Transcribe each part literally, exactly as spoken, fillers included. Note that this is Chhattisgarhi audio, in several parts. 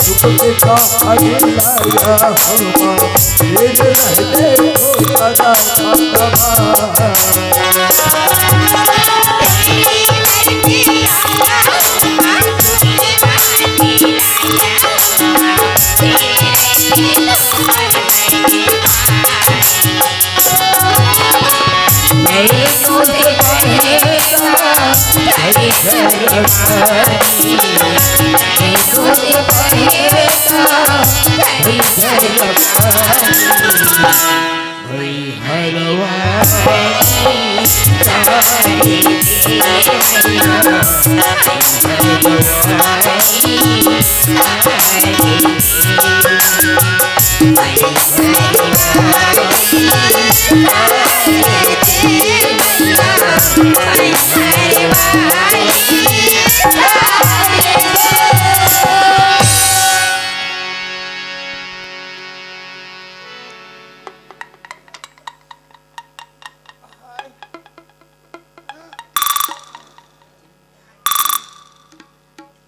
दुख के काज लाया हमा, तेरे रहते को सदा भगवान।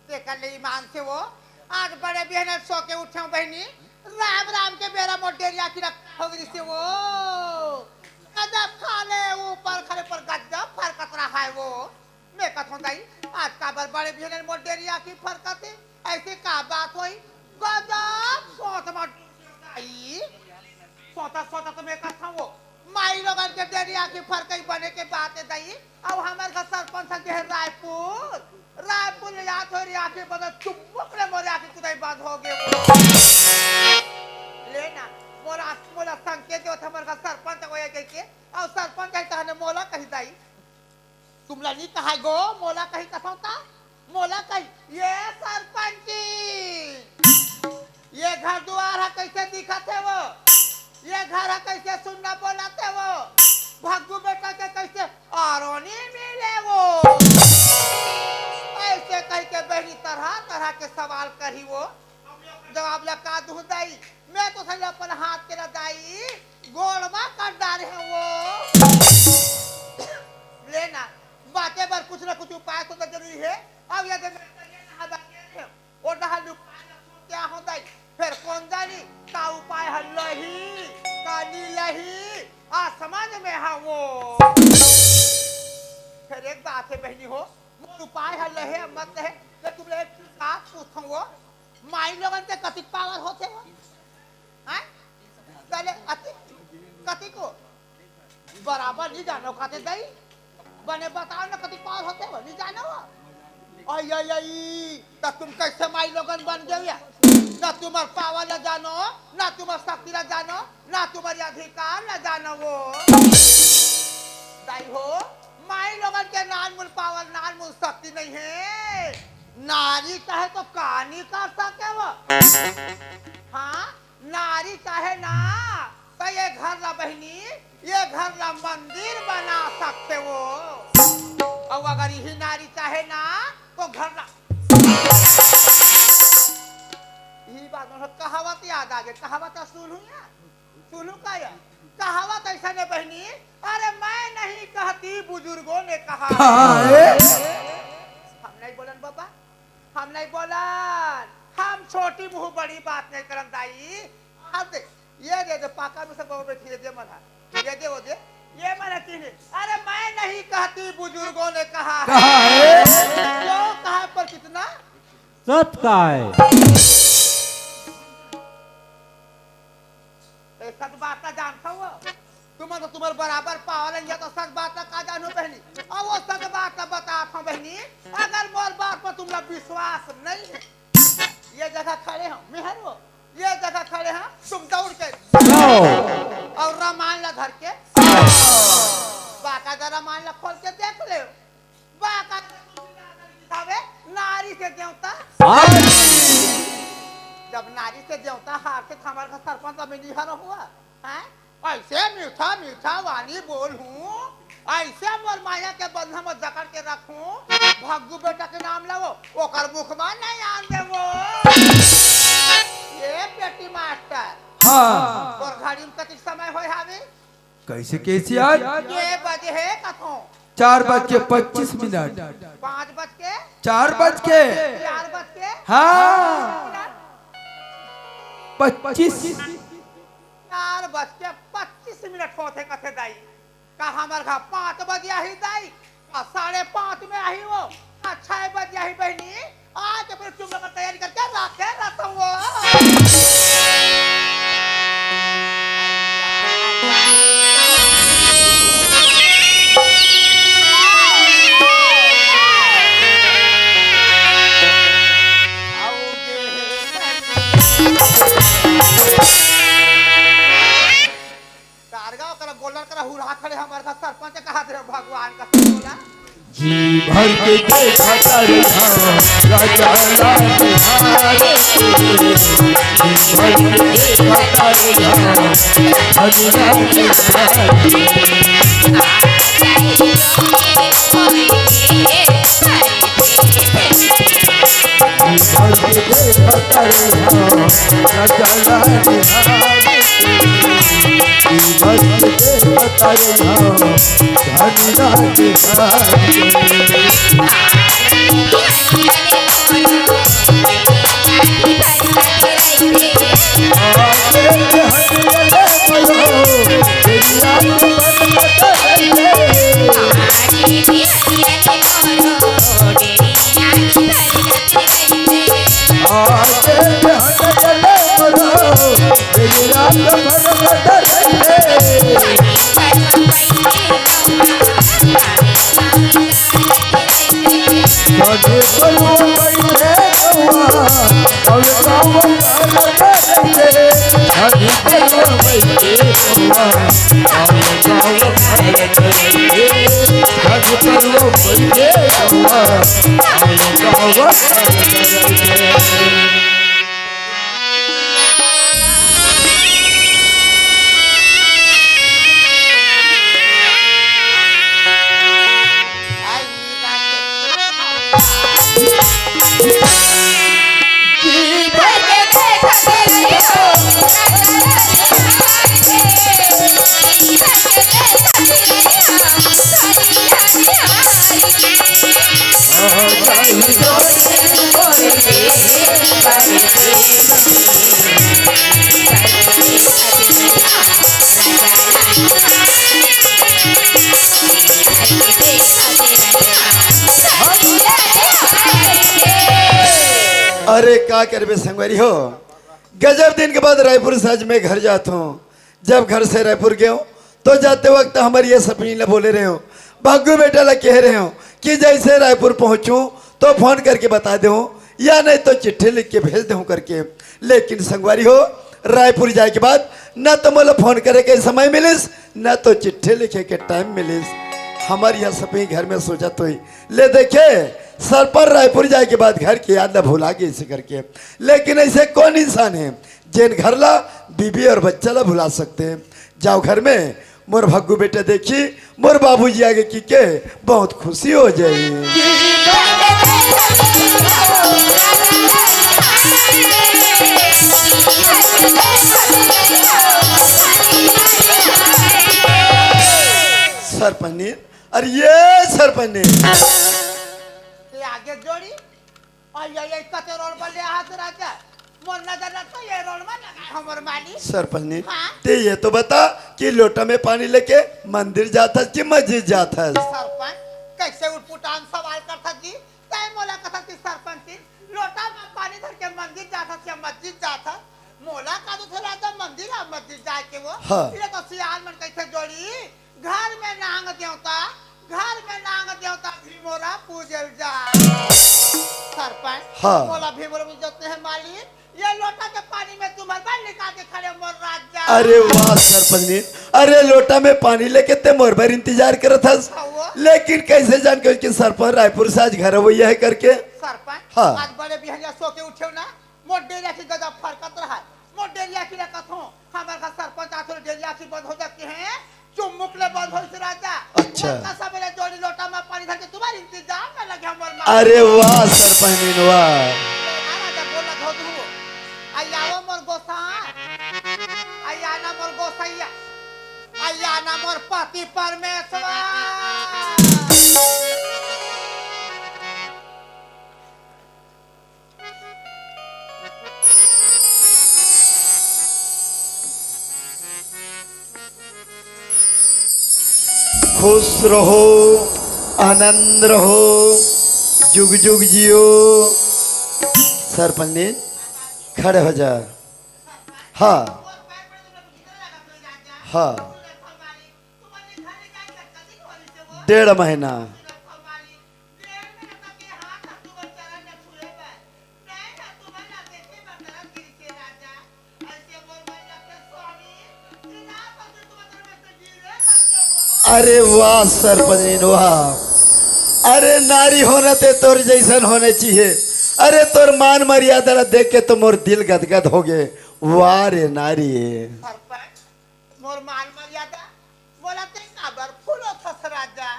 तेकर ले ईमान से वो, आज बड़े बिहने सो के उठे हूँ बहिनी, राम राम के बेरा मोर डेरिया की रख हो गई से वो। गजब खा ले ऊपर खड़े पर गजब फरकत रहा है वो। मैं कथों दाई, आज काबर बड़े बिहने मोर डेरिया की फरकत है, ऐसे का बात होई? गजब सोच मत आई। सोता सोता तो मैं कथों वो, माई लोगन के डेरिया की फरकई बने के बात है दाई। अब हमर घर सरपंच ह गे हे रायपुर, रायपुर ले जात हो रे आके बदल चुम्बक ले मोरे आके कुदाई बंद हो गए वो। ले ना, मोला मोला संकेत देवत हमर घर सरपंच होए कह के, और सरपंच आई तहने मोला कही दाई। तुमला नहीं कहा गो, मोला कही कथों ता, मोला कही, ये सरपंची, ये घर दुआर ह कैसे दिखत हे वो, ये घर ह कैसे सुन्ना बोलत हे वो, भग्गू बेटा के कैसे आरोनी मिले वो। ऐसे कह के बहिनी तरह तरह के सवाल करी वो। जवाब ला का दूं दाई, मैं तो सही अपन हाथ के ला दाई, गोड़ मा कर डारे हैं वो। लेना, बाँचे बर कुछ ना कुछ उपाय तो जरूरी है। अब ये दे मैं करिया नहा बाँचे रहे, ओ डहर उपाय ना सुन क्या हो दाई, फिर कौन जानी का उपाय ह लही, का नी लही, आ समझ में हा वो। फिर एक बात है बहिनी हो, मोर उपाय ह लहे मत लहे, मैं तुमला एक बात पूछूं वो, माई लोगन के कतिक पावर होथे वो? हैं? तले अति कतिक हो? बराबर नहीं जानो खाते दई। बने बताओ ना कतिक पावर होथे वो, नहीं जानो वो? आई, आई, आई, त तुम कैसे माई लोगन बन गए या? ना तुम्हार पावर ला जानो, ना तुम्हार शक्ति ला जानो, ना तुम्हारी अधिकार ला जानो वो। दाई हो, माई लोगन के नान मुन पावर, नान मुन शक्ति नहीं है। नारी चाहे तो का नहीं कर सके वो। हाँ, नारी चाहे ना, तो ये घर ला बहिनी, ये घर ला मंदिर बना सकते वो। और अगर यही नारी चाहे ना, तो घर ला, यही बात मतलब कहावत याद आ गई, कहावत सुन हुई है। सुनू का या? कहावत ऐसा ने बहिनी, अरे मैं नहीं कहती, बुजुर्गों ने कहा है। कहा है? हम नहीं बोलन बाबा, हम नहीं बोलन। हम छोटी मुँह बड़ी बात नहीं करन दाई। अब दे, ये दे दे, पाका में से बाबा बैठी है, दे मन है। ये दे, वो दे, ये मन है कि नहीं? अरे मैं नहीं कहती, बुजुर्गों ने कहा है। कहा है? क्यों कहा पर कितना? सत का है। ए, सत बात ला जानथव? तुमन तो तुम्हर बराबर पावल हन, ये तो सत बात ला का जानहू बहिनी? अब वो सत बात ला बताथव बहिनी, अगर मोर बात पर तुमला विश्वास नहीं है, ये जगह खड़े हव, मेहर हो, ये जगह खड़े हव, तुम दौड़ के जाओ। और रामायण ला धर के, बाकायदा रामायण ला खोल के देख ले। बाकायदा हवे, नारी से देवता। हाँ। जब नारी से देवता हार से हमार घर सरपंच अभी निहर हुआ, हैं? ऐसे मीठा मीठा वाणी बोलहूँ, ऐसे मोर माया के बंधन में जकड़ के रखहूँ, भग्गू बेटा के नाम लावो, ओकर मुख में नहीं आन देवो। ये बेटी मास्टर, हाँ। तोर घड़ी में कतिक समय होय हावे? कैसे, कैसे आज? के बजे हे कथों? चार बज के पच्चीस मिनट। पाँच बज के? चार बज के। चार बज के? हाँ। पच्चीस। चार बज के पच्चीस मिनट होथे कथे दाई। का हमर घर पाँच बजे आही दाई? का साढ़े पाँच में आही वो? का छह बजे आही बहिनी? आज अपने चुम्बक तैयारी करके रखे रहता हूँ। कारगा ओकरा गोलर करा हुरहा खड़े हमर का सरपंच कहा दे भगवान का बोला। जी भर के देखा तारे हम राजा लाल बिहार के। जी भर के देखा तारे हम धनिया बिहार के। जी भर के देखा तारे हम राजा लाल बिहार के। जी भर के देखा तारे हम धनिया बिहार के। अरे का करबे संगवारी हो, गजब दिन के बाद रायपुर से आज मैं घर जात हूँ। जब घर से रायपुर गयो तो जाते वक्त हमर ये सपनी ल बोले रहे हो, भागू बेटा ल कहे रहे हो कि जैसे रायपुर पहुँचूँ तो फोन करके बता देहूँ या नहीं तो चिट्ठी लिख के भेज देहूँ करके। लेकिन संगवारी हो, रायपुर जाए के बाद न तो मोला फोन करे के समय मिलिस, न तो चिट्ठी लिखे के टाइम मिलिस। हमर यह सपनी घर में सोचत होई, ले देखे सरपंच रायपुर जाए के बाद घर के याद ल भुला गे इसे करके। लेकिन ऐसे कौन इंसान है जेन घर ला, बीबी और बच्चा ला भुला सकते हैं? जाओ घर में मोर भग्गू बेटा देखी, मोर बाबूजी आगे की के बहुत खुशी हो जाई। सरपंच, अरे ये सरपंच, ये आगे जोड़ी। अय, अय, अय, कते रोड पर ले हाथ राजा। मोर नजर लगता ये रोड में लगा हमर मालिक। सरपंच ने, हाँ? ते ये तो बता कि लोटा में पानी लेके मंदिर जात हस कि मस्जिद जात हस? सरपंच, कैसे उटपुटांग सवाल करत हस जी? तै मोला कथस कि सरपंच जी, लोटा में पानी धर के मंदिर जात हस या मस्जिद जात हस? मोला का तो थोड़ा तो मंदिर आ मस्जिद जाए के वो। हाँ। ये तो सियान मन कैसे जोड़ी? घर में नांग देवता, घर में नांग देवता भीमोरा पूजल जा। सरपंच, हाँ। मोला भीमोरा पूजते हैं मालिक, ये लोटा के पानी में तुम्हारे बाहर निकाल के खड़े मोर राजा। अरे वाह सरपंच ने, अरे लोटा में पानी लेके ते मोर बार इंतजार करत हस। हाँ वो। लेकिन कैसे जान के कि सरपंच रायपुर से आज घर अवैया है करके? सरपंच, हाँ। आज बड़े बिहनिया सो के उठे ना, मोर डेरिया की गजब फरकत रहा, मोर डेरिया की रकत हो। हमर घर सरपंच आथुर डेरिया की बंद हो जाती है, चुम्मुक ले बंद होइस राजा। अच्छा। मोर का सबेरे जोड़ी लोटा में पानी धर के तुम्हारे इंतजार में लगे हमर माँ। अरे वाह सरपंच वाह। आ राजा बोला धोधू। आया वो मोर गोसा। आया ना मोर गोसैया। आया ना मोर पति परमेश्वर। खुश रहो, आनंद रहो, जुग जुग जियो। सरपंच, खड़े हो जा। हाँ, हाँ। डेढ़ महीना। अरे वाह सरपंच, वाह। अरे नारी होना ते तोर जैसन होने चाहिए। अरे तोर मान मर्यादा ला देख के तो मोर दिल गदगद हो गए। वाह रे नारी। सरपंच, मोर मान मर्यादा मोला ते काबर फूलो थस राजा?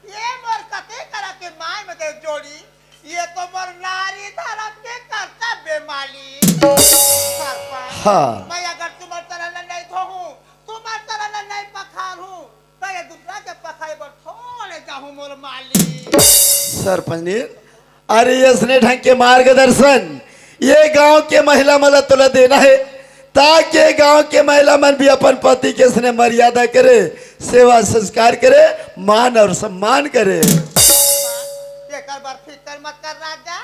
ये मोर कते करा के माय में दे जोड़ी, ये तो मोर नारी धर्म के कर्तव्य माली। सरपंच, हाँ। मैं अगर तुम्हार तरह ल नहीं धोहूँ, तुम्हार तरह ल नहीं पखारहूँ, तो ये दूसरा के पखारे बर थोड़े जाहूँ मोर माली। सरपंच, अरे, इसने ढंग के मार्गदर्शन ये गांव के महिला मन ला तोला देना हे, ताकि गांव के महिला मन भी अपन पति के इसने मर्यादा करे, सेवा संस्कार करे, मान और सम्मान करे। एकर बर फिकर मत कर राजा,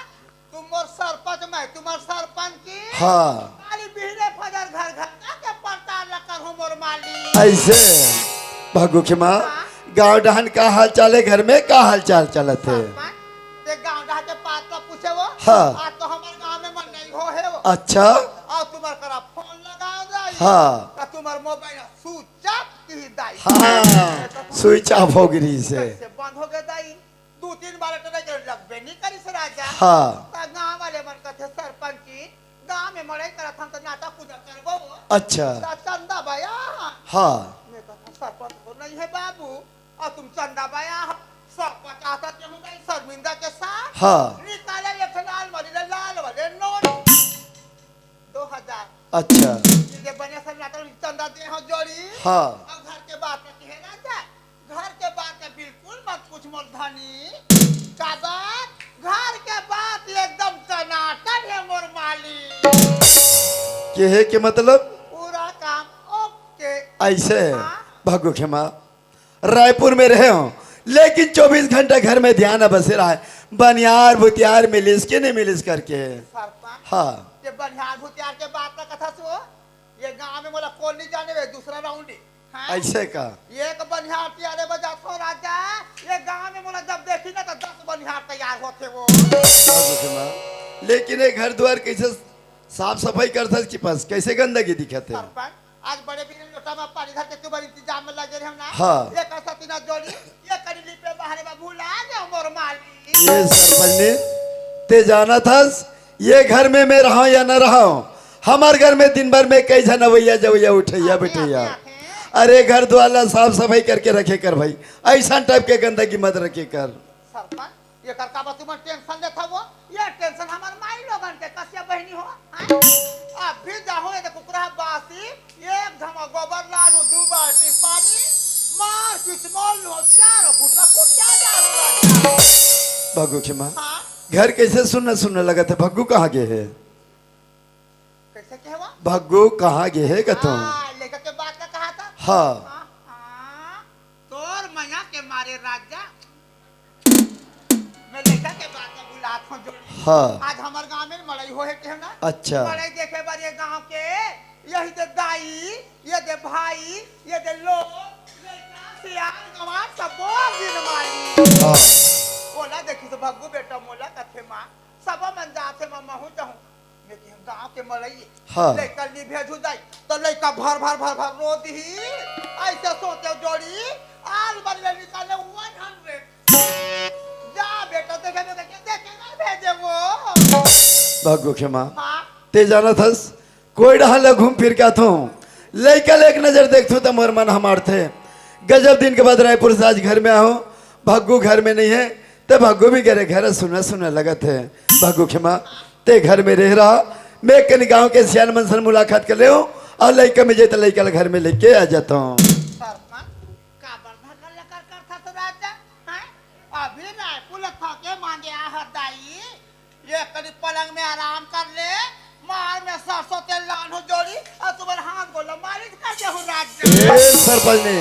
तुम मोर सरपंच, मैं तुम्हार सरपंच की। हाँ। खाली बिहने फजर घर घर जाके प्रचार ला करहूँ मोर माली। ऐसे भग्गू के माँ, हाँ। गाँव डहन का हाल चाल है, घर में का हाल चाल चलत है? सरपंच, ते गाँव डहन के बात ला पूछे वो। हाँ। आज तो हमारे गाँव में मन नहीं हो है वो। अच्छा। और तुम्हारे करा फोन लगाओ दाई। हाँ। तो तुम्हारे मोबाइल स्विच ऑफ की दाई। हाँ, स्विच ऑफ हो गई से। कैसे बंद हो गया दाई? दू तीन बार तो नहीं लगबे नहीं करिस राजा। हाँ। त गाँव वाले मन कथे, "सरपंच जी, गाँव में मड़ई करत हन त नाटा पूजा करबो।" अच्छा। त चंदा बया। हाँ। मैं कहा, "सरपंच हो नहीं है बाबू, और तुम चंदा बया हो। सरपंच आता क्यों नहीं शर्मिंदा के साथ?" हाँ। निकाले एक ठो लाल वाली ले, लाल वाले नोट। दो हजार। अच्छा। ये बने सन्नाटा चंदा दे हो जोड़ी। हाँ। और घर के बात में कहे राजा, घर के बात में बिल्कुल मत पूछ मोर धनी। का बात? घर के बात एकदम टनाटन है मोर माली। के है के मतलब? पूरा काम ओके। ऐसे है। हाँ। भग्गू के माँ, रायपुर में रहे हो, लेकिन चौबीस घंटा घर में ध्यान बसे रहा है, बनियार भुतियार मिलिस के नहीं मिलिस करके। सरपंच, हाँ। ये बनियार भुतियार के बात का कथा सो, ये गांव में मोला कोई नहीं जाने वे, दूसरा राउंड ही। हाँ? ऐसे का? एक बनियार तैयार बजात हो राजा, ये गांव में मोला जब देखी ना तो दस बनियार तैयार होते वो। हाँ, भग्गू के माँ। लेकिन ये घर द्वार कैसे साफ सफाई करथस कि बस कैसे गंदगी दिखत है? सरपंच, आज बड़े बीर लोटा में पानी धर के तुम्हारे इंतजाम में लगे रहे ना। हाँ। एक ऐसा तीना जोड़ी, ये करी लिपे बाहर में भुला दे मोर माली। ये सरपंच ने, ते जाना थस, ये घर में मैं रहा या न रहा, हमार घर में दिन भर में कई झन अवैया जवैया उठैया आते, बैठैया। आते, आते। अरे घर द्वार ला साफ सफाई करके रखे कर भाई, ऐसा टाइप के गंदगी मत रखे कर। सरपंच, ये कर का बा तुमन टेंशन लेत हवो? ये टेंशन हमार माई लोगन के कसिया बहिनी हो, हैं? अब भी जाहूं ये कुकरा बासी, एक धमा गोबर लानू, दू बाल्टी पानी, मार पीट मोल लो, चारों कुटरा कुटिया जाहूं। भग्गू के माँ, हाँ? घर कैसे सुन्ना सुन्ना लगत है, भग्गू कहाँ गए है? कैसे कहवा? भग्गू कहाँ गए है कथों? हाँ, लइका के बात का कहा था? हाँ। हाँ, हाँ। तोर मया के मारे राजा, मैं लइका के बात का बुलात हूँ जोड़ी। हाँ। आज हमार गाँव में मड़ई हो है के ना? अच्छा। मड़ई देखे बर ये गाँव के, यही दे दाई, ये दे भाई, ये दे लोग, लइका, सियान, गंवार, सबो दिन मारी। हाँ। ओला देखी तो भग्गू बेटा मोला कथे माँ, सबो मन जाथे माँ, महू जाहूँ। लेकिन गाँव के मड़ई हाँ। लइका नी भेजू दाई, तो लइका भर भर भर भर रो दिही। ऐसे सोचे जोड़ी, आल बन ले निकाले वन हंड्रेड। जा बेटा, देखे, देखे, देखे, देखे, नहीं भेजे वो। भग्गू के माँ, हाँ। ते जाना थस, कोई डहान ला घूम फिर के आथों, लइका ले एक नजर देखथों त मोर मन हमारथे। गजब दिन के बाद रायपुर से आज घर में आहों, भग्गू घर में नहीं है, ते भग्गू भी गरे घर सुना सुना लगत है। भग्गू के माँ, ते घर में रह रहा, मैं कनी गाँव के सियान मन से मुलाकात कर लेहूँ और लइका में जे त लइका ला घर में लेके आ जाता हूँ। सरपंच, काबर भगल लकर करथा तो राजा, हैं? अभी रायपुर ले थके मांदे आहत दाई, ये कनी पलंग में आराम कर ले, मार में सरसों तेल लानहूँ जोड़ी, और तुम्हारे हाथ गोड़ ला मालिश कर देहूँ राजा। ए सरपंच ने,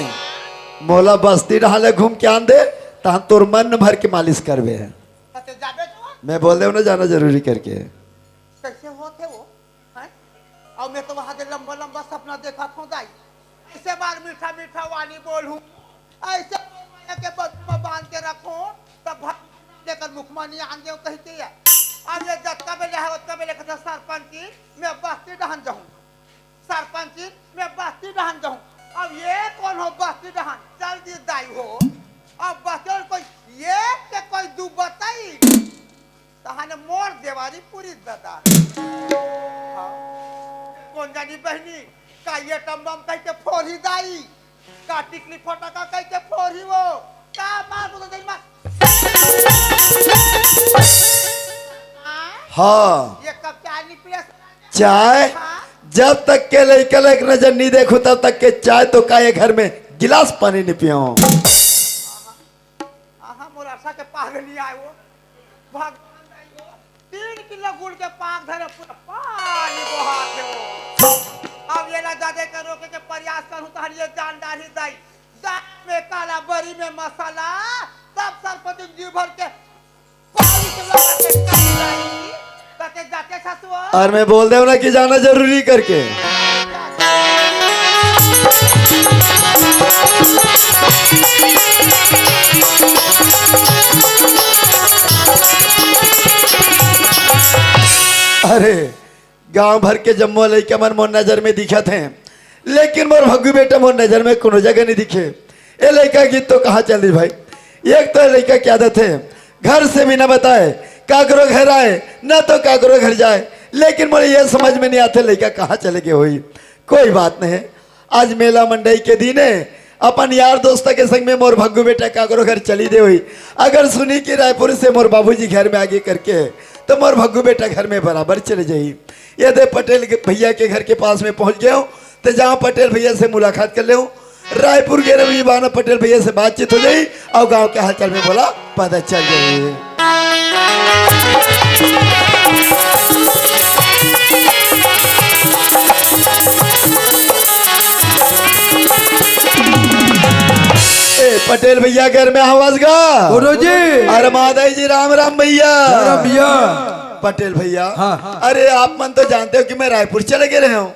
मोला बस्ती डहान ले घूम के आन दे, तहां तोर मन भर के मालिश करबे। त ते जाबे तो? मैं बोल देव ना जाना जरूरी करके। कैसे होथे वो? हैं? अउ मैं तो वहां दे लंबा लंबा सपना देखत हों दाई। ऐसे बार मीठा मीठा वाणी बोलहूं, ऐसे तोर माया के बंधन में बांध के रखहूं, तब भगवान लेकर मुख में नहीं आन देव कहिके। अब ये जतका बेले हे, ओतका बेले कहथे, "सरपंच जी, मैं बस्ती डहान जाहूं। सरपंच जी, मैं बस्ती डहान जाहूं।" अब ये कोन हो बस्ती डहान? चल दी दाई हो। अब बस्ती में कोई एक के कोई दू बताई। तहाने मोर देवारी पूरी दादा। हाँ। कोन जानी बहिनी, का ये टम्बम कहिके फोरही दाई, का टिकली फटाका कहिके फोरही वो, का मार को तो मार। हाँ। ये कप चाय नहीं पिए? चाय? हाँ। जब तक के लइका ला एक नजर नहीं देखो, तब तक के चाय तो का ये घर में गिलास पानी नहीं पियो। आहा, मोर अरसा के पार नहीं आए वो। भगवान नहीं वो। तीन किलो गुड़ के पाक धरे पूरा पानी बहात हे वो। अब ये ला जादे के रोके के प्रयास करूं, तहन ये जान डारही दाई। दाल में काला, बरी में मसाला, तब सरपंच जी भर के पानी के लगा के काली दाई। कते जाते ससुर? और मैं बोल देव ना कि जाना जरूरी करके। अरे, गांव भर के जम्मो लइका मन मोर नजर में दिखत हे, लेकिन मोर भग्गू बेटा मोर नजर में कोनो जगह नहीं दिखे। ए लइका की तो कहाँ चल दी भाई? एक तो लइका के आदत हे, घर से बिना बताए काकरो घर आए, न तो काकरो घर जाए, लेकिन मोर ये समझ में नहीं आते लइका कहाँ चले गए होई। कोई बात नहीं, आज मेला मंडई के दिन हे, अपन यार दोस्त के संग में मोर भग्गू बेटा काकरो घर चली दे होई। अगर सुनी कि रायपुर से मोर बाबूजी घर में आगे करके, तो मोर भग्गू बेटा घर में बराबर चले जाई। ये दे पटेल के भैया के घर के पास में पहुंच गए हो, तो जहाँ पटेल भैया से मुलाकात कर ले। रायपुर के रवि बाना पटेल भैया से बातचीत हो जाई और गांव के हालचाल में बोला पता चल जाई। ए, पटेल भैया घर में आवाज गा। बोलो जी। अरे माधव जी, राम राम भैया। राम राम भैया। पटेल भैया, हाँ। अरे आप मन तो जानते हो कि मैं रायपुर चले गए रहे हूँ,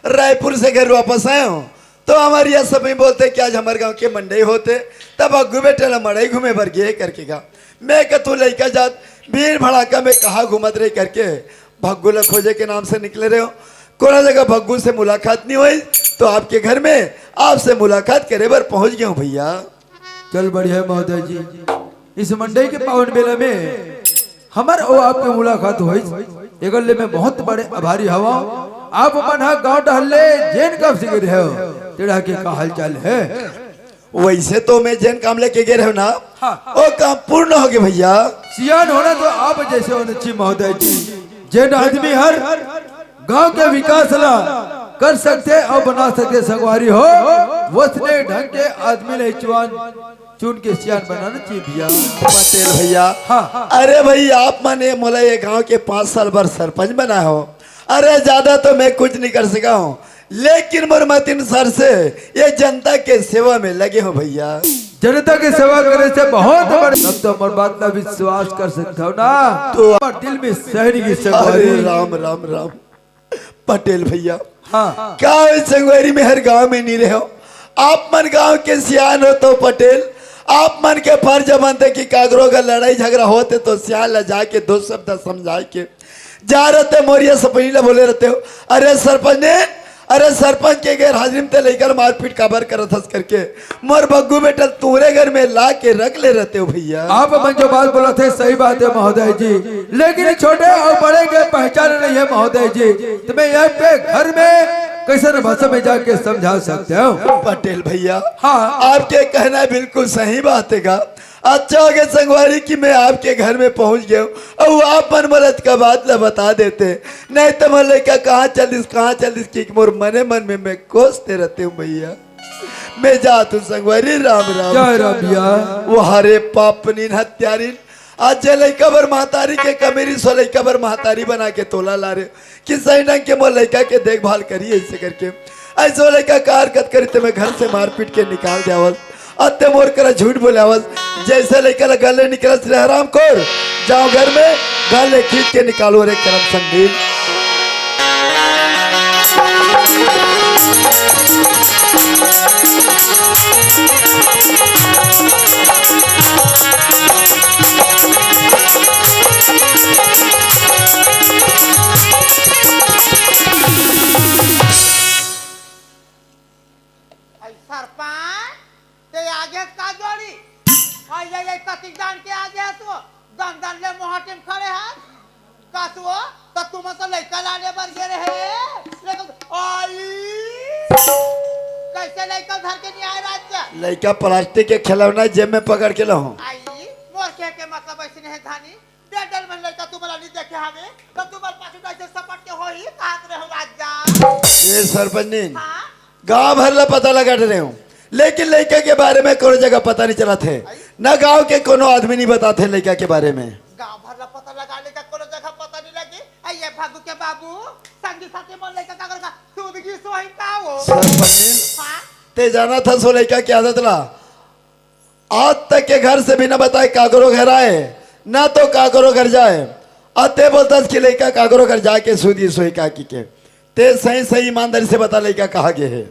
रायपुर से घर वापस आए हूँ, तो हमारे यहाँ सभी बोलते कि आज हमारे गांव के मंडई होते, तब अग्गू बेटा ला मड़ई घूमे बर गे करके गा। मैं कथू लइका जात भीड़ भड़ाका में कहाँ घूमत रहे करके भग्गू ला खोजे के नाम से निकले रहे हो। कोनो जगह भग्गू से मुलाकात नहीं हुई, तो आपके घर में आपसे मुलाकात करे बर पहुंच गया हूँ भैया। चल बढ़िया महोदय जी, इस मंडई के पावन बेला में हमर अउ आपके मुलाकात होइस, एकर ले मैं बहुत बड़े आभारी हवं। आप मन ह गांव डहर ले जेन काम से गे रहेव, तेड़ा के का हालचाल हे? वैसे तो मैं जेन काम लेके गे रहेव ना, हाँ। वो काम पूर्ण हो गए भैया। सियान होना तो आप जैसे होना चाहिए महोदय जी। जेन आदमी हर गांव के विकास ला कर सकथे अउ बना सकथे संगवारी हो, वसने ढंग के आदमी ले चुन, चुन के सियान बनाना चाहिए भैया। पटेल भैया। हाँ, हाँ। अरे भाई, आप मने मोला ये गांव के पाँच साल बर सरपंच बनाए हो। अरे, ज्यादा तो मैं कुछ नहीं कर सका हूँ, लेकिन मोर मतिन सर से ये जनता के सेवा में लगे हो भैया। जनता के सेवा करे से बहुत बड़े, अब तो मोर बात ला विश्वास कर सकते हो ना। तो हमारे दिल में सहरी की अरे संगवारी। राम, राम, राम। पटेल भैया, हाँ। का होय संगवारी में हर गांव में नहीं रहो? आप मन गांव के सियान हो तो पटेल, आप मन के फर्ज बनते कि काकरो अगर लड़ाई झगड़ा होते तो सियान ला जाके दो शब्द समझाए के जा रहते, मोरिया सपनी ला बोले रहते हो, "अरे सरपंच ने, अरे सरपंच के गैर हाजिरी में ते लेकर मारपीट काबर करत हस?" करके मोर भग्गू बेटा ल तोरे घर में ला के रख ले रहते हो भैया। आप मन जो बात बोलत हे, सही बात हे महोदय जी, लेकिन छोटे अउ बड़े के पहचान नहीं हे महोदय जी। त मैं ये पे घर में कइसन भाषा में जाके समझा सकते हो? पटेल भैया, हाँ। आपके कहना बिल्कुल सही बात हे गा। अच्छा हो गया संगवारी कि मैं आपके घर में पहुंच गया हूँ अउ आप मन मोला अतका बात ला बता देते, नहीं तो मोर लइका कहाँ चल दिस, कहाँ चल दिस कि मोर मने मन में मैं कोसते रहते हूँ भैया। मैं जात हूँ संगवारी, राम राम। जय राम भैया। वो हरे पापनीन हत्यारीन, आज जे लइका बर महतारी के कमी रिहिस, वो लइका बर महतारी बना के तोला ला रे, कि सही ढंग के मोर लइका के देखभाल करी, ऐसे करके, ऐसे वो लइका का हरकत करी, ते मैं घर से मारपीट के निकाल देवल। अते मोर करा झूठ बोले आवस, जैसे लइका ला घर ले निकलस रे हरामखोर, जाओ घर में, घर ले खींच के निकालो रे करम संगीन। अई सरपंच, ते आगे का जोड़ी? अई, अई, अई, कतिक दान के आगे हस वो? दन दन ले मोहाटी म खड़े हस। कस वो, त तुमन तो लइका लाने बर गे रहे। लेकिन, अई, कैसे लइका धर के नइ आए राजा? लइका प्लास्टिक के खिलौना जेब में पकड़ के लहूं। अई, मोर कहे के मतलब अइसे नहीं है धानी। डेढ़ डेढ़ महीना लइका तुमन ला नइ देखे हवे, त तुमन पाछू अइसे सपट के होही, कहत रहे हो राजा। ए सरपंचनी, हाँ? गांव भर ला पता लगा डरे हूं, लेकिन लइका के बारे में कोनो जगह पता नइ चलत हे, न गांव के कोनो आदमी नइ बताथे लइका के बारे में। गांव भर ला पता लगा लेका कोनो जगह पता नइ लगे। अई ये भागू के बाबू, संगी साथी मन लइका का करका, तू भी गिस होही का वो? सरपंचनी, हाँ? ते जानत हस वो लइका के आदत ला, आज तक के घर से बिना बताए काकरो घर आए, ना तो काकरो घर जाए। अते बोलतस कि लइका काकरो घर जाके सुधी सोई का की के। ते सही सही ईमानदारी से बता, लइका कहाँ गे हे?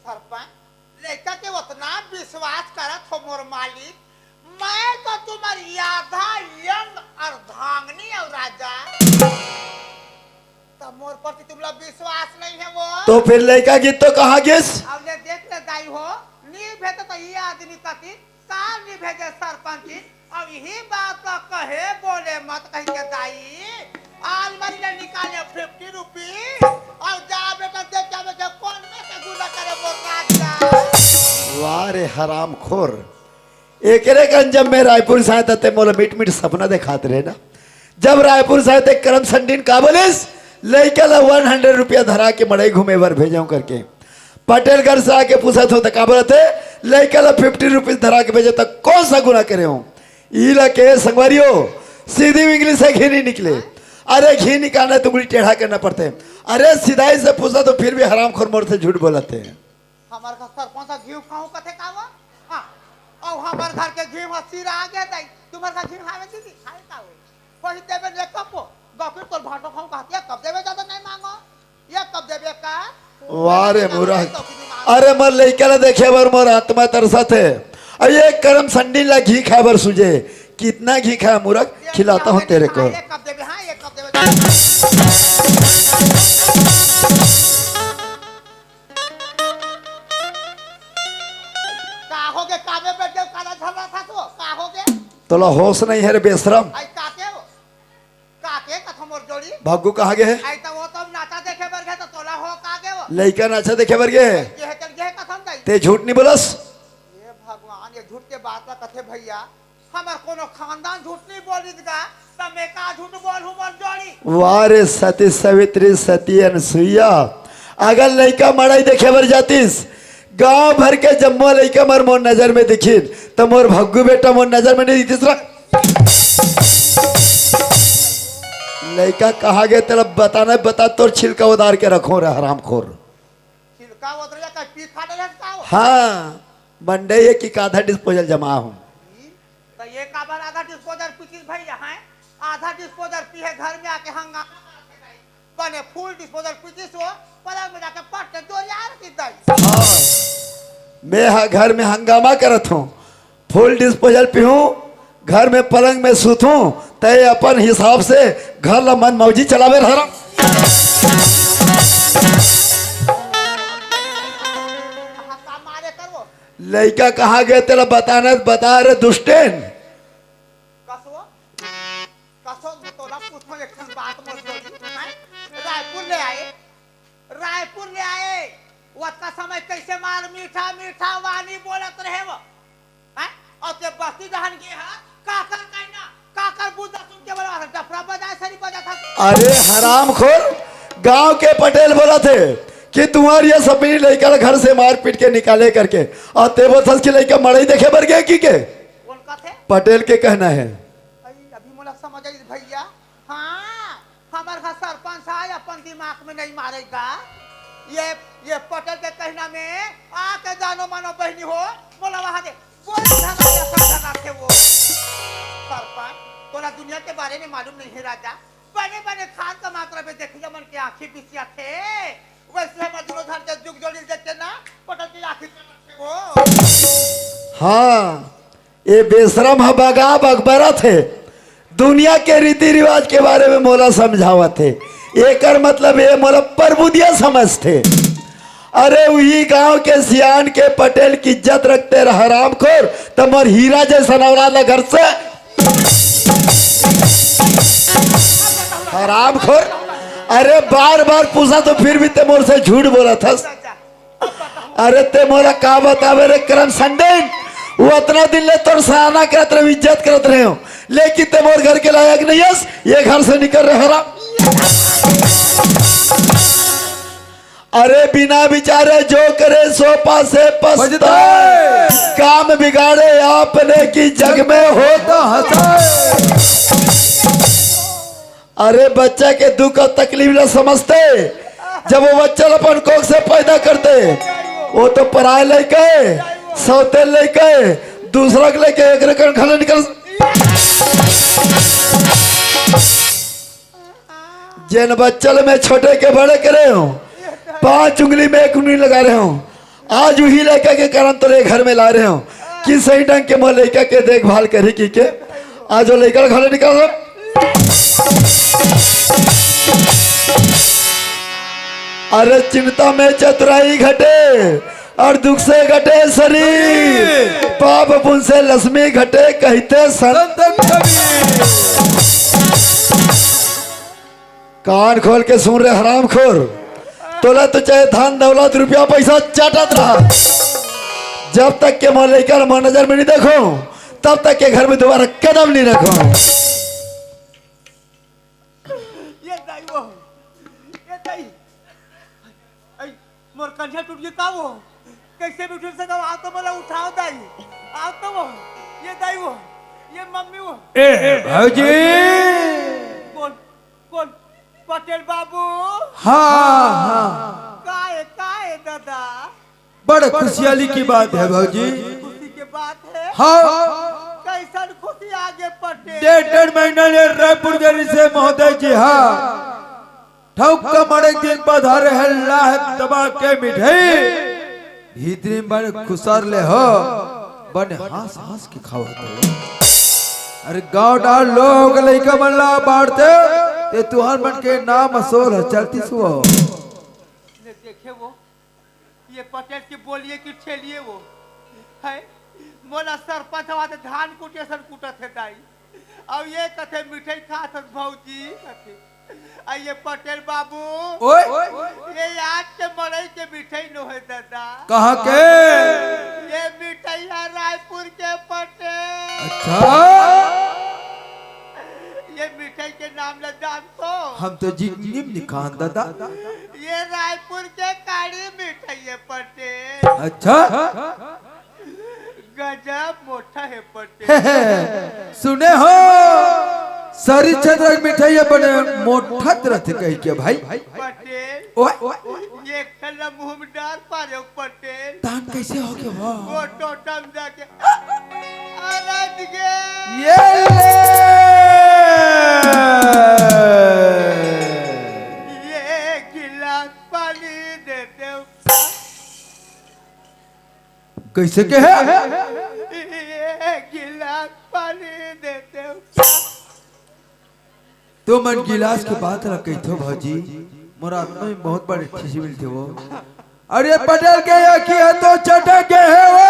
सरपंच, लइका के उतना विश्वास करत हो मोर मालिक, मैं तो तुम्हारी आधा यम अर्धांगनी अउ राजा। त मोर प्रति तुमला विश्वास नहीं है वो। तो फिर लइका गिस तो कहाँ गिस? अब ले देख ले दाई हो, नइ भेजे त ये आदमी कति, काल नइ भेजे सरपंच जी। अब यही बात ला कहे बोले मत कहि के दाई, आलमारी ले निकाले फिफ्टी रुपीज, अउ जा बेटा देख के आवे के कोन में से गुना करे मोर राजा। वाह रे हरामखोर, एकरे कन जब मैं रायपुर से आए त ते मोला मीठ मीठ सपना देखात रहे ना। जब रायपुर से आए ते करम संडीन का बोलिस, लइका ला वन हंड्रेड रुपया धरा के मड़ई घूमे बर भेजहूं करके। पटेल घर से आके पूछत हो त का बोलत हे, लइका ला फिफ्टी रुपीज धरा के भेजे त कौन सा गुना करे हो? ई ला के संगवारी हो, सीधी इंग्लिश से घी नइ निकले। अरे घी निकालना तो उंगली टेढ़ा करना पड़थे। अरे सिधाई से पूछत हो फिर भी हरामखोर मोर से झूठ बोलत हे। हमर घर सरपंच ह घीव खाहूं कथे का वो? हाँ। अउ हमर घर के घीव ह सिरा आगे दाई। तुम्हर घर घीव हावे दीदी? हावे का वो? वही देबे ने कप। बाकी तोर भांटो खाहूं कहत, एक कप देबे, ज्यादा नहीं मांगो। एक कप देबे का? वाह रे मूरख। तो कितनी मांगो? अरे मोर लइका ला देखे बर मोर आत्मा तरसत हे। अब ये करम संडीन ला घी खाए बर सूझे। कितना घी खाए मूरख? खिलाता हूँ तेरे को। एक कप देबे, हाँ, एक कप देबे। का होगे? कामे बैठ के काला झगड़ा था तो? का होगे? तोला होश नहीं है रे बेशरम। आई काके वो? काके कथो मोर जोड़ी? भग्गू कहाँ गे हे? आई तो वो तो नाचा देखे बर गे तो तोला हो का गे वो? लइका नाचा देखे बर गे हे। गे हे चल गे हे कथम दाई। ते झूठ नहीं बोलस। ये भगवान, ये झूठ के बात ला कथे भैया। हमर कोनो खानदान झूठ नहीं बोलिस गा, त मैं का झूठ बोलहूं मोर जोड़ी? वाह रे सती सावित्री सती अनसुईया, अगर लइका मड़ई देखे बर जातिस, गांव भर के जम्मो लइका मन मोर नजर में दिखिन, त मोर भग्गू बेटा मोर नजर में नहीं दिखिस रा। लइका कहाँ गे तेला बताना, बता तोर छिलका उधार के रखों रे हरामखोर। छिलका उधर जा, कहीं पी खा डरे का हो? हाँ, मंडई हे कि आधा डिस्पोजल जमा हो। ई, तो ये काबर आधा डिस्पोजल पीतिस भैया हैं? आधा डिस्पोजल पीहे घर में आके हंगामा करत हे दाई। बने फुल डिस्पोजल पीतिस हो, पलंग में जाके पट के जोरिया रखी दाई। हाँ, मैं हा घर में हंगामा करत हूँ। फुल डिस्पोजल पीहूं, घर में पलंग में सूतूं, तय अपन हिसाब से घर ला मन मौजी चलावे रहरा। लइका कहाँ गे तेला बताना, बता रे दुष्टेन। कसो, कसो, तोला पूछो एक ठन बात मोर जोड़ी, हैं? रायपुर ले आए, रायपुर ले आए, ओतका समय कैसे मार मीठा मीठा वाणी बोलत रहे वो, हैं? अउ ते बस्ती डहन गे हा, काकर कहना, काकर बुद्धा सुन के बोला, डफरा बजाए सरी बजा था। अरे हरामखोर, गांव के पटेल बोलत हे कि तुम्हार ये सपनी लइका ला घर से मार पीट के निकाले करके, अउ ते बोलथस कि लइका मड़ई देखे बर गे कि के? कौन कथे? पटेल के कहना हे। अई, अभी मोला समझ आइस भैया, हाँ, हमर घर सरपंच हे, अपन दिमाग में नहीं मारेगा। ये, ये पटेल के कहना में आके जानो मानो बहनी हो, मोला वहां दे। कोई धगा धगा धगा थे वो। सरपंच, तोला दुनिया के बारे में मालूम नहीं है राजा। बने बने खान का मात्रा में देखिया मन के आँखी बिसिया थे। वैसे हम दोनों धर के जुग जोड़ी देते ना, पटक के आँखी थे वो। हाँ, ये बेशरम ह बगा बगबरा थे। दुनिया के रीति रिवाज के बारे में मोला समझावत हे। एकर मतलब ये मोला परबुदिया समझथे। अरे उही गांव के सियान के पटेल की इज्जत रखते रह हरामखोर, त मोर हीरा जैसा औलाद ला घर से हरामखोर। अरे बार बार पूछा तो फिर भी ते मोर से झूठ बोलत हस। अरे ते मोला का बतावे रे करम संडेन, वो अतना दिन ले तोर सराहना करत रहे, इज्जत करत रहे हो, लेकिन ते मोर घर के लायक नहीं हस, ये घर से निकल रे हराम। अरे बिना विचारे जो करे सो पासे पछताए। पछताए। काम बिगाड़े आपने की जग में होता हंसाए। अरे बच्चा के दुख अउ तकलीफ ला समझते, जब वो बच्चा ला अपन कोख से पैदा करते, वो तो पराए लइका हे, सौतेन लइका हे, दूसरा के लेके एक रकम घलो निकल। जेन बच्चा ला मैं छोटे के बड़े करे हो, पांच उंगली में एक उंगली लगा रहे हो, आज उही लइका के कारण तोरे घर में ला रहे हो कि सही ढंग के मोर लइका के देखभाल करी की के। आज वो लइका ला घलो निकाल। अरे चिंता में चतुराई घटे अउ दुख से घटे शरीर, पाप पुण्य से लक्ष्मी घटे कहिथे संत। संत कबीर। कान खोल के सुन रे हरामखोर, तोला तो चाहे धन दौलत रुपया पैसा चाटत रहा, जब तक के मोर लइका ला मोर नजर में नहीं देखो, तब तक के घर में दोबारा कदम नहीं रखो। ये दाई वो, ये दाई, ऐ, मोर कंधा टूट गया का वो? कैसे भी उठ सका? आओ तो मोला उठाओ दाई, आओ तो वो, ये दाई वो, ये मम्मी वो। ए भौजी। कौन? कौन? पटेल बाबू। हाँ, हाँ। का हे, का हे दादा? बड़ खुशियाली की बात है भौजी। खुशी के बात है। हाँ। कैसन खुशी आगे पटेल? डेढ़, डेढ़ महीना ले रायपुर गए से महोदय जी, हाँ। ठौक का मड़े दिन पधारे हैं लाह दबा के मिठाई। भीतरी मन खुसर ले हो, बने हंस हंस के खावत हो। अरे गांव डार लोग लइका मन ला बांटते, ते तुहर मन के नाम असोर ह चलती सुओ। ले देखे वो, ये पटेल के बोलिए कि ठेलिए वो, है मोला सरपंच हवा ते धान कुटे सन कुटत हे दाई। अब ये कथे मिठाई खात हस भौजी कथे। आ ये पटेल बाबू, ओए। ये आज के मड़ई के मिठाई नो है दादा। कहाँ के? ये मिठाई है रायपुर के पटेल। अच्छा। ये मिठाई के नाम ला जान तो। हम तो जिंदगी में नहीं खान दादा। ये रायपुर के काड़ी मिठाई है पटेल। अच्छा। गजब मोटा है पटेल। सुने हो, सरी छतरक मिठाई बने मोटा तरह से कही के भाई। पटेल, ओए। ये खला मुंह में डाल पा रहे हो पटेल। तान कैसे हो गया वो? वो टोटम जाके अरज गए। ये ले। ये गिलास पानी दे दे। कैसे के है? एक गिलास पानी देते हो। तो मन गिलास के बात ला कहिथो भौजी, मोर आत्मा में बहुत बड़े खुशी मिलथे वो। अरे पटेल के या की है तो चटक के है वो।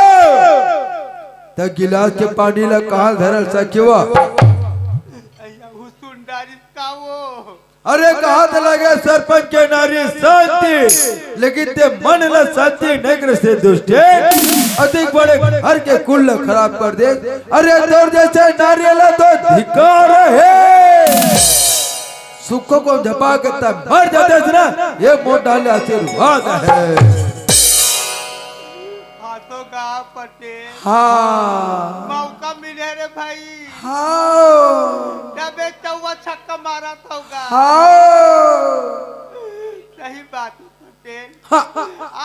त गिलास के पानी ला कहाँ धरल सके वो? अइया हुसुन डारिस का वो। अरे कहा त लगे सरपंच के नारी शांति, लेकिन ते मन ला शांति नहीं करे से दुष्टे। अधिक बड़े घर के कुल ला खराब कर दे। अरे तोर जैसे नारी ला तो धिक्कार है। सुखो को झपा के तब मर जाते ना, ये मोटा ले आशीर्वाद है। हाथों का पटेल। हाँ। मौका मिले रे भाई। हाँ। तबे चौवा छक्का मारा था होगा। हाँ। सही बात है पटेल। हाँ।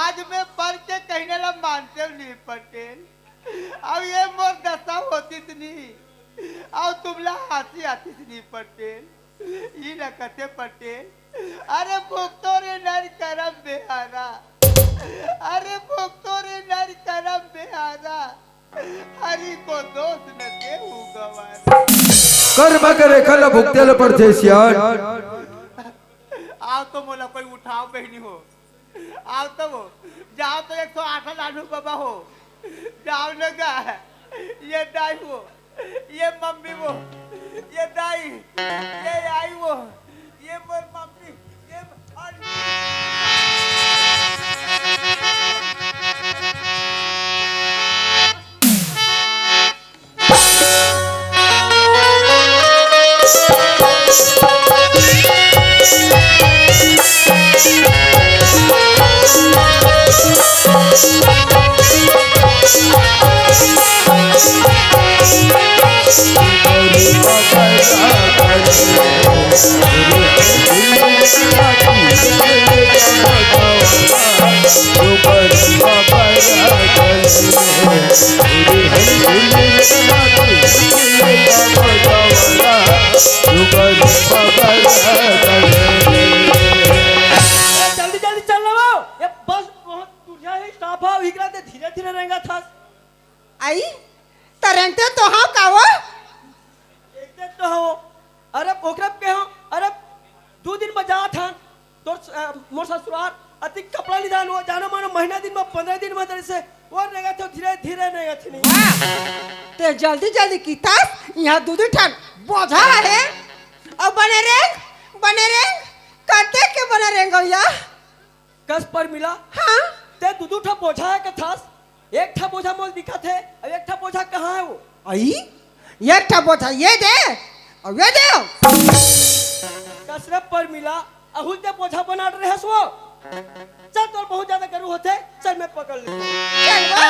आज मैं पढ़ के कहने ला मानते नहीं पटेल। अब ये मोर दशा होतिस नी, अउ तुमला हाँसी आतिस नी पटेल। ई न कथे पटेल, अरे भुगतो रे नर करम बेहारा, अरे भुगतो रे नर करम बेहारा, हरि को दोष न देहु गवारा। कर्म करे खल भुगते ल परथे सियान। आओ तो मोला कोई उठाओ बहिनी हो। आओ तो वो, जाओ तो एक सौ आठ लालू बाबा हो, जाओ न गा, ये दाई हो, ये मम्मी वो, ये दाई, ये आई वो, ये मोर मम्मी, ये जल्दी जल्दी चल रहा हो, ये बस बहुत दूरिया है, स्टॉप हो, इकरा ते धीरे धीरे रेंगत हस। आई, त रेंगते तो हाँ का वो? रेंगते तो हो। अरे ओकरे के हो, अरे दू दिन में जात हन, तोर अ, मोर ससुरार, अति कपड़ा निदान हो, जानो मानो महीना दिन में, पंद्रह दिन में, तेरे से वो रेंगत हो, धीरे धीरे रेंगत नहीं। ते जल्दी जल्दी किथस, यहाँ दू दू ठन बोझा है। अब बने रेंग, बने रेंग, कते के बने रेंग या? कस परमिला? हाँ? ते दू दू ठा बोझा है कथस? एक ठा बोझा मोल दिखत है, अब एक ठा बोझा कहाँ है वो? आई, एक ठा बोझा ये दे, अब ये दे। कस रे परमिला, अहुल ते बोझा बना रहेस वो? चल, तोर बहुत ज्यादा गरू होथे, चल मैं पकड़ लेथों। चल वो।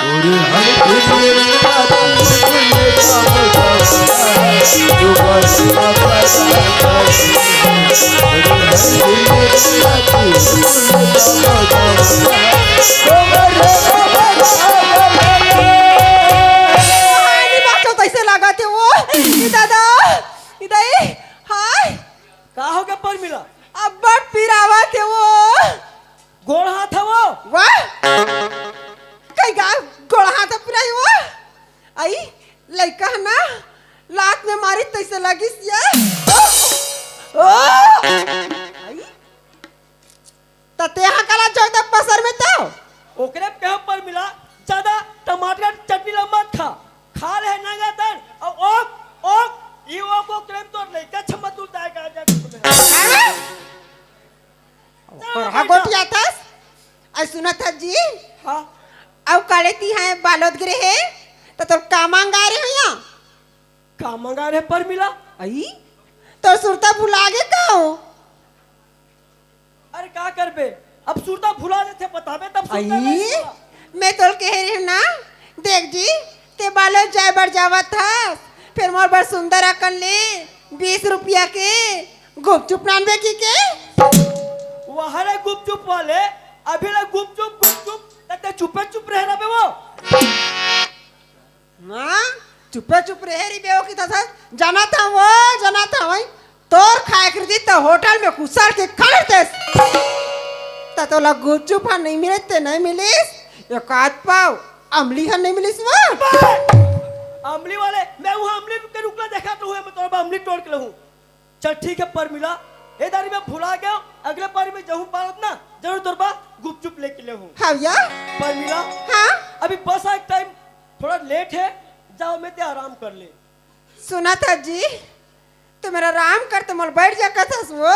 हाय, नी बाचो तइसे लागत हे वो। ई दादा, ई दाई, हाय। का हो गया परमिला? अब्बड़ पिरावत हे वो। गोड़ हाथ हे वो। वाह। कई गा गोड़ हाथ पिराई वो। आई, लइका ह ना, लात में मारी तइसे लगिस ये। ओ! आई? त तेहा काला जोर दे पसर में तो? ओकरे कहे परमिला, ज्यादा टमाटर चटनी ला मत खा। खा ले ना ज्यादा। अउ ओक, ओक, ई ओक, ओकरे में तोर लइका छमत उतार का जा। अरे! चलो, ओकर बैठो। गोठियाथस? अई सुनत हस जी? हाँ। अउ काले तिहां बालोद गे रहे, त तोर का मंगाय रहे हो यहाँ? का मंगाय रहे परमिला? अई, तोर सुरता भुला गे का हो? अरे का करबे, अब सुरता भुला देथे, बताबे तब सुरता अई, नहीं भुला। मैं तोल कहे रहे ना, देख जी, ते बालोद जाय बर जावत हस, फेर मोर बर सुंदर अकन ले बीस रुपया के गुपचुप लानबे कहिके। वाह रे गुपचुप वाले, अभी ले गुपचुप, गुपचुप, त ते चुपे चुप रहे रबे वो। हाँ, चुपे चुप रहे रहिबे वो कि तथा जानत हंव वो, जानत हंव वो। तोर खाय के रहितिस त होटल में खुसर के खा लेतेस। त तोला गुपचुप ह नइ मिले ते नइ मिलिस, एक आध पाव अमली ह नइ मिलिस वो। अमली वाले, मैं उहां अमली के रुखला देखत रहूं, मैं तोर बर अमली तोड़ के लाहूं। चल ठीक हे परमिला, ए दारी मैं भुला गेंव, अगले पारी में जहूं बालोद ना, जरूर तोर बर गुपचुप लेके लाहूं। हव या? परमिला, हाँ? अभी बस आय के टाइम थोड़ा लेट हे, जाव में ते आराम कर ले। सुनत हस जी, तुमन आराम कर, तुमन बइठ जा कथस वो।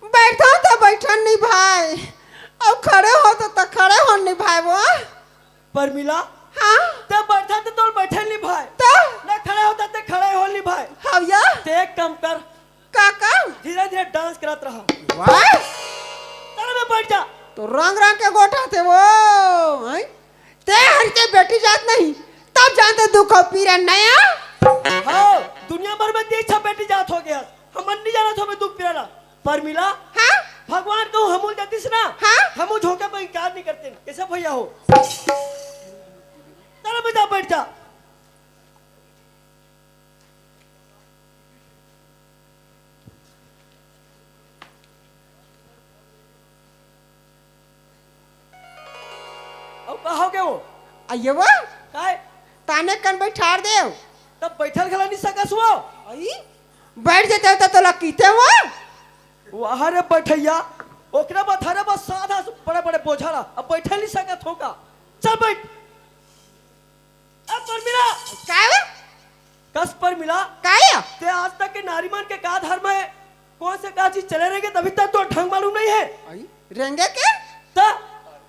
बइठंव त बइठन नइ भाय, अउ खड़े होंव त खड़े होन नइ भाय वो। परमिला, हाँ? ते बइठे त तोर बइठे नइ भाय। त? ना खड़े होंव त खड़े होन नइ भाय। हव या? ते एक काम कर। का काम? धीरे धीरे डांस करत रहा। वाह! चल बे बइठ जा। तो रंग रंग के गोठियाथे वो, हैं? ते हर के बेटी जात नहीं, तब जानते दुख अउ पीरा नइ। हाँ, दुनिया भर में तीस ठा बेटी जात हो गे हस, हमन नइ जानत होबे दुख पीरा ला। परमिला, हाँ? भगवान कहूं हमू ल देतिस ना, हाँ? हमू झोंके में इनकार नइ करतेन। कइसे भइया हो? अरे, बजा, बैठ जा। अउ का हो गए वो? अइये वो? काय? ताने कन बैठार देव। तब बैठल घला नहीं सकस वो? अई? बैठ जेते त तोला कीते वो? वाह रे बैठैया, ओकरे बर धरे बर साधा बड़े बड़े बोझा ला, अब बैठे नहीं सकत हो का? चल बैठ। ए परमिला। काय वो? कस परमिला? काय? ते आज तक के नारी मन के का धर्म है? कौन से का चीज चले रहेंगे, तभी तक तो ढंग मालूम नहीं है। अई, रेंगे के? त?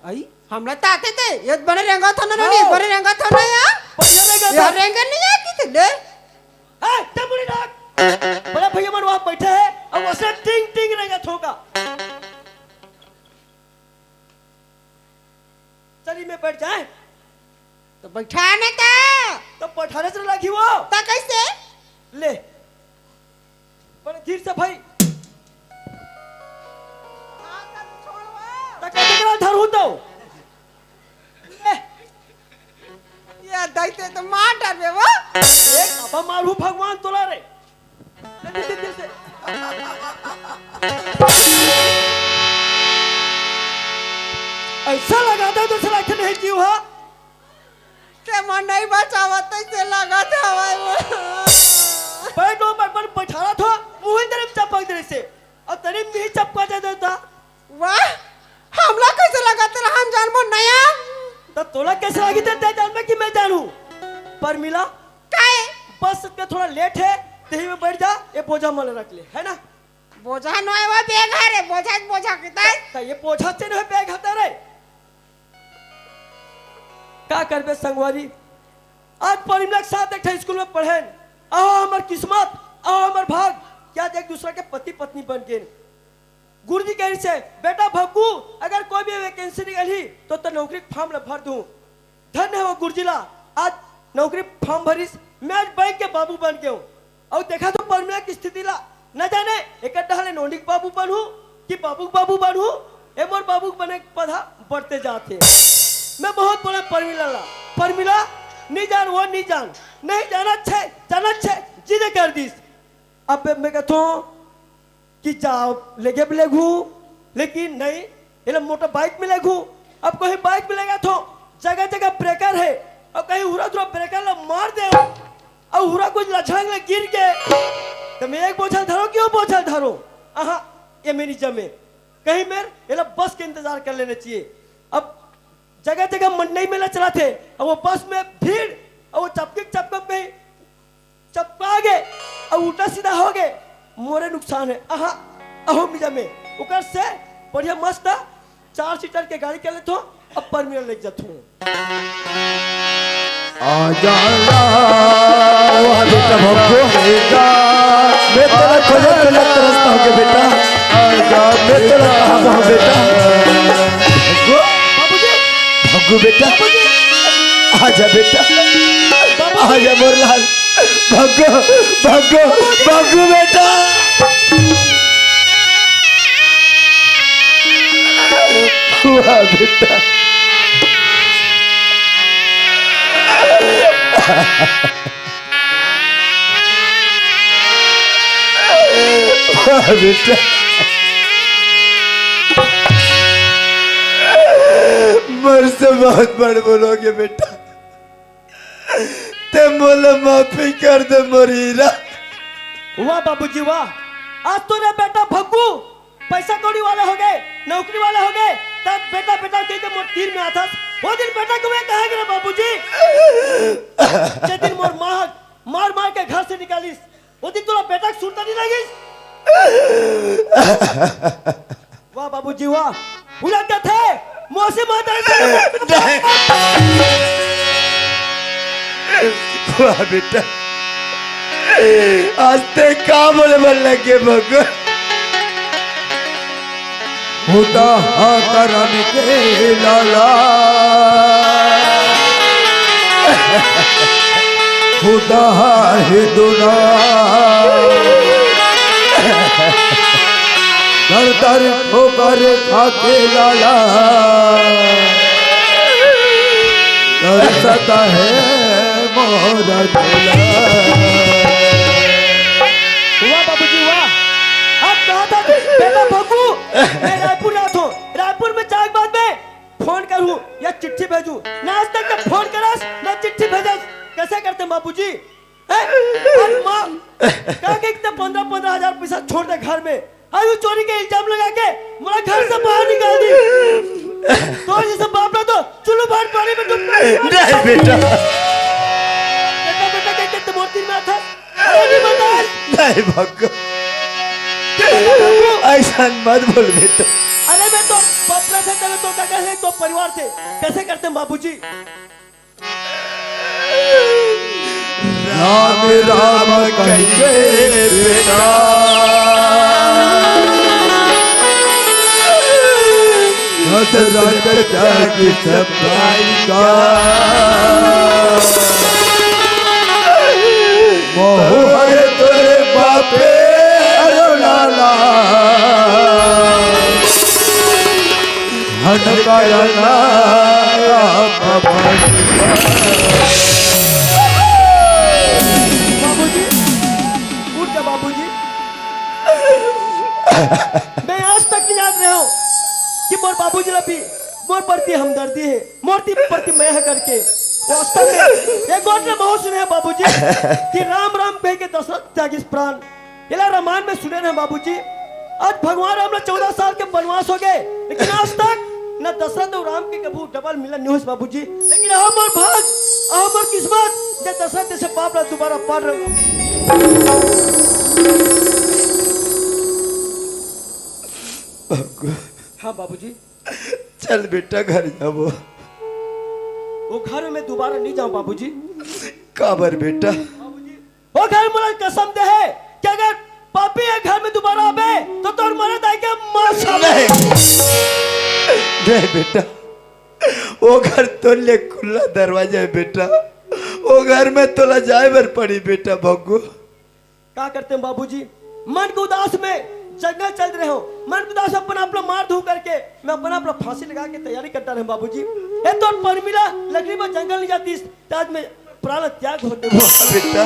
अई, हमला ताते ते, ये बड़े रेंगा था ना, हाँ। नहीं, बड़े रेंगा था ना या? बड़े रेंगा ये था। रेंगे नहीं है कि ते ले? ए, ते मुड़ी डाक। बड़ा भैया मन वहाँ बैठे हैं, अब वैसे टिंग टिंग रेंगा थोका। चली मैं बैठ जाए। तो बैठा ना ता। तो बैठाने से लगी वो। ता कैसे? ले। बड़े धीर से भाई। ता कैसे करा धरू तो? ले। ये दैते तो मार डरबे वो। एक अब मारू भगवान तोला रे। ऐसा लगाता है जैसे लगते नहीं जीव हा। ते मन नहीं बचावत तैसे लगत हवय वो। बैठो, बैठ, बैठ, बैठाला थो, मुँह तेरे में चपक दे से। अब तेरे में नहीं चपका जाए देता। वाह, हमला कैसे लगत रहा, हम जानबो नया। तो तोला कैसे लगी ते, ते जानबे कि मैं जानू? परमिला, काय? बस के थोड़ा लेट है, तेही में बैठ जा, ये बोझा मन रख ले, है ना? बोझा नोय वो, बैग हरे, बोझा, बोझा किता है? तो ये बोझा से नहीं बैग हता रे। का करबे संगवारी, आज परिमला के साथ एक ठा स्कूल में पढ़ेन, अहो हमर किस्मत, अहो हमर भाग, कि आज एक दूसरा के पति पत्नी बन गेन। गुरुजी कहिस हे, "बेटा भक्कू, अगर कोई भी वैकेंसी निकलही, तो तोर नौकरी के फॉर्म ला भर दूँ।" धन्य हे वो गुरुजी ला, आज नौकरी फॉर्म भरिस, मैं आज बैंक के बाबू बन गेंव। अउ देखा तो परमिला के स्थिति ला, न जाने एकर डहर ले नोनी के बाबू बनहूँ कि बाबू के बाबू बनहूँ, ए मोर बाबू के बने के पौधा बढ़ते जात हे। मैं बहुत बोलेंव परमिला ला, "परमिला, नी जान वो नी जान, नहीं जाना छे, जाना छे," जिद कर दिस। अब मैं कहथों, कि जाव, लेगे भी लेगहूँ, लेकिन नहीं, एला मोटर बाइक में लेगहूँ। अब कहीं बाइक में लेगथों, जगह जगह ब्रेकर हे, अब कहीं हुरा धुरा ब्रेकर ला मार देव, अउ हुरा कुछ लछड़ंग ले गिर गे, त मैं एक बोझा धरों कि ओ बोझा धरों? अहा, ये मेर नी जमे। कहीं मेर एला बस के इंतजार कर लेना चाहिए। अब जगह जगह मंडई मेला चलथे, अउ वो बस में भीड़, अउ वो चपके चपके कहीं चपका गे अउ उल्टा सीधा हो गे, मोरे नुकसान हे। अहा, अहो मिजा में ओकर से बढ़िया मस्त चार सीटर के गाड़ी कर लेथों, अब परमिला लेके जाथों। आजा ला, वाह बेटा भक्कू। मैं तोला खोजत खोजत तरसत हों गे बेटा। मैं तोला कहाँ पाहूँ बेटा? भक्कू, बाबूजी। भक्कू बेटा। बाबूजी। आजा बेटा। बाबूजी। आजा मोर लाल। भक्कू, भक्कू, भक्कू बेटा। वाह बेटा। वाह बेटा। मोर से बहुत बड़ भूल होगे बेटा। ते मोला माफी कर दे मोर हीरा। वाह बाबूजी वाह, आज तो रे बेटा भग्गू पैसा कौड़ी वाला होगे, नौकरी वाला होगे, तब बेटा बेटा कहिके मोर तीर में आथस। वो दिन बेटा के मैं कहाँ गे रे बाबूजी? जे दिन मोर माँ मार मार के घर से निकालिस, वो दिन तोला बेटा के सुरता नहीं लगिस? वाह बाबूजी वाह, भुला जाथे, मौसी माता। नहीं। वाह बेटा, आज ते का बोले मन लगे भगवान। होता हा करम के लाला, होता हा हे दुना। दर दर ठोकर खाके लाला, दर सदा है मोरा दुलार। वाह बाबूजी, वाह। अब कहा था बेटा भग्गू, मैं रायपुर जात हूँ, रायपुर में जाए के बाद में फोन करूँ या चिट्ठी भेजूँ, ना आज तक फोन करस ना चिट्ठी भेजस। कैसे करते बाबूजी? हैं? और माँ का के इतना पन्द्रह पन्द्रह हजार पैसा छोड़ दे घर में, अउ चोरी के इल्जाम लगा के मोला घर से बाहर निकाल दी। तो जैसे बाप ला तो चुल्लू भात पानी में डूब नहीं बेटा। बेटा, बेटा, कह के तो मोर तीर में आता। अरे नहीं बता। नहीं भग्गू, ऐसा मत बोल बेटा। अरे मैं तो बाप ला थे, तब तो काका है, तो परिवार थे, कैसे करते बाबूजी? राम राम कहिके बेटा, दशरथ जाग सब भाई का। मोहर तोरे बापे अरे लाला। हनकारा पवन। बाबूजी, उठ जा बाबूजी। मैं आज तक नहीं जान रहा हूँ कि मोर बाबूजी ला भी मोर प्रति हमदर्दी है, मोर ती प्रति मया है करके। वास्तव में एक बात मैं बहुत सुने हैं बाबूजी कि राम राम कह के दशरथ त्यागिस प्राण। एला रामायण में सुने रहे बाबूजी। आज भगवान राम ला चौदह साल के वनवास हो गए, लेकिन आज तक न दशरथ अउ राम के कभू डबल मिलन नहीं होइस बाबूजी। लेकिन अहो मोर भाग, अहो मोर किस्मत, जे दशरथ जैसे बाप ला दोबारा पाट रहे। हाँ बाबूजी। चल बेटा, घर जाबो। वो घर में दोबारा नहीं जाऊँ बाबूजी। काबर बेटा? बाबूजी, वो घर मोला कसम दे है कि अगर पापी ये घर में दोबारा आबे, तो तोर मरे दाई के मार साले। नहीं। नहीं बेटा, वो घर तोर लिए खुला दरवाजा है बेटा। वो घर में तोला जाए बर पड़ी बेटा भग्गू। का करते हैं बाबूजी? मन के उदास में जंगल चल रहे हो, मन के उदास में अपन आप ला मार धू करके मैं अपन आप ला फांसी लगा के तैयारी करता रहे बाबूजी। ए तो परमिला लकड़ी में जंगल नहीं जाती, तो आज मैं प्राण त्याग होते। वाह बेटा,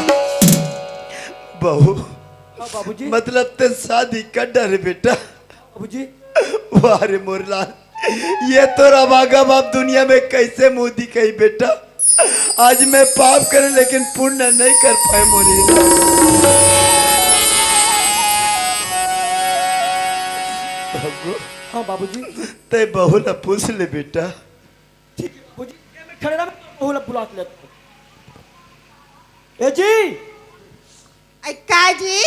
बहू। हाँ बाबूजी। मतलब ते शादी कर डारे बेटा। बाबूजी। वाह रे मोर लाल, ये तोर अभागा बाप दुनिया में कैसे मुंह दिखाई बेटा। आज मैं पाप करे लेकिन पुण्य नहीं कर पाए मोरे। हाँ बाबूजी। ते बहू ला पूछ ले बेटा। ठीक है बाबूजी, मैं खड़े रह, मैं बहू ला बुला के लेता हूँ। ए जी। ऐ का जी?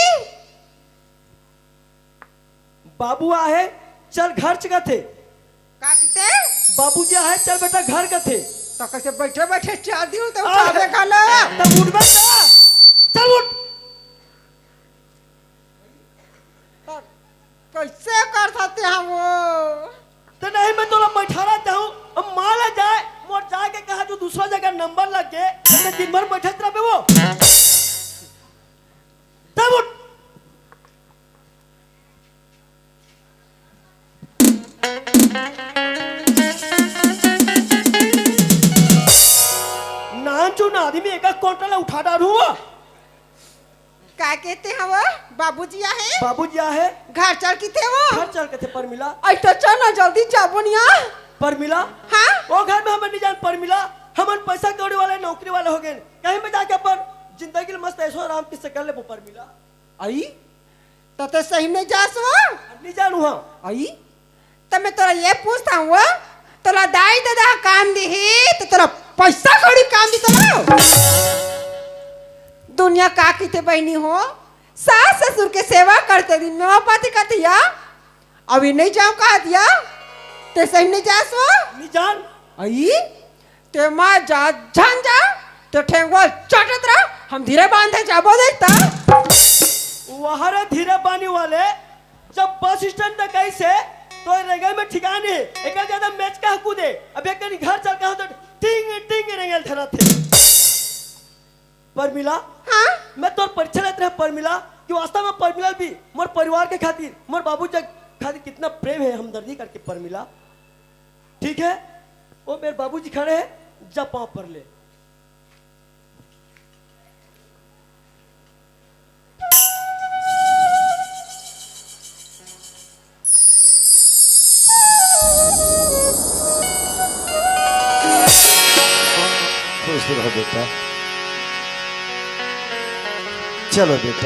बाबू आहे, चल घर चलत हे। का किते? बाबूजी आहे, चल बेटा घर कथे। तो कैसे बैठे बैठे चार दिन तो अरे, उठावे घलो। तब उठबे ना। चल उठ। तो कैसे कर सकते हैं वो? तो नहीं, मैं तोला बैठा रहता हूँ। अब माला जाए, मोर जाए के कहा जो दूसरा जगह नंबर लग गए, तो दिन भर बैठत रहबे वो। तब उठ। नानचुन आदमी एक एक क्विंटल उठा डारू। का कहते हैं वो? बाबूजी आहे? बाबूजी आहे? घर चल किथे वो? घर चल कथे परमिला। ऐ तो चल ना जल्दी जाबो निया। परमिला? हाँ? वो घर में हमन नहीं जान परमिला। हमन पैसा कौड़ी वाले नौकरी वाले हो गए। कहीं में जाके अपन जिंदगी में मस्त ऐशो आराम किससे कर ले परमिला। आई? त ते सही में जास हो? नहीं जानू हाँ। आई? त मैं तोला ये पूछता हूँ, तोला दाई ददा काम दिही, त तोला पैसा कौड़ी काम दी तोला? दुनिया का किथे बहनी हो, सास ससुर के सेवा करते दिन में पाती कतिया, अभी नहीं जाओ कहा दिया, ते सही नहीं जास हो? नहीं जान। आई? ते मा जा, झन जा, ते ठेंगवा चाटत रह, हम धीरे बांधे जाबो देखता। वहाँ रे धीरे बानी वाले, जब बस स्टैंड तक आई से, तो रेंगल में ठिकाने है, एक ज्यादा मैच का हकू दे, अब एक कहीं घर चल के हो तो टिंग टिंग रेंगल धरा थे। परमिला, हाँ? मैं तोर परीक्षा लेत रहे परमिला, कि वास्तव में परमिला भी मोर परिवार के खातिर, मोर बाबू के खातिर कितना प्रेम है, हमदर्दी करके परमिला। ठीक है, वो मेरे बाबूजी खड़े हैं, जा पाँव पर ले। खुश रहो बेटा। चलो बेटा।